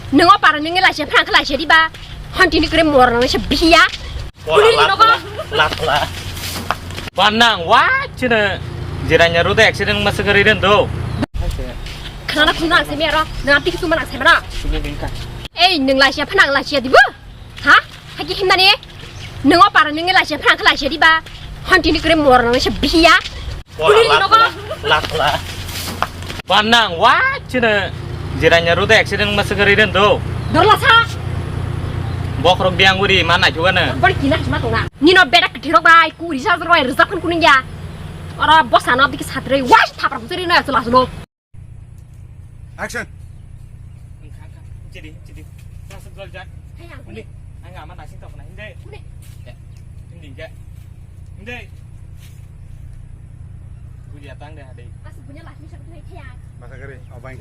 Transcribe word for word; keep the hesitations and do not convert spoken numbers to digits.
Nung o para nungni lachi phang khe lachi diba? Hon tini kre mor nang se biya. Wala, wala, wala, wala. Panang wa chine jiranya roda accident masa gari den do. Khana khuna se mero, na tik tu mana se mana. Ei, nung lachi phang lachi diba? Ha? Hagi himnani? Nung o para nungni lachi phang khe lachi diba? Hon tini kre mor nang se biya. Wala, wala, wala, wala. Panang wa chine jiranya roda accident masa gari den do. Dorla sa. Bokrok biang uri mana juga ne. Bor kina cuma tona. Nino bedak kithirok bai kuri sa roi rizak kan kuning ya. Ora bosa no dikhi satre wa thapra kusuri na sula sulo. Action. Jadi, jadi. Masuk gol jak. Hai, aku ni. Ang ama nasing tak pernah hindi. Aku ni. Ya. Hindi ya. Hindi. Gue datang deh, adek. Pas punya lah, bisa punya kayak. Masa kere, abang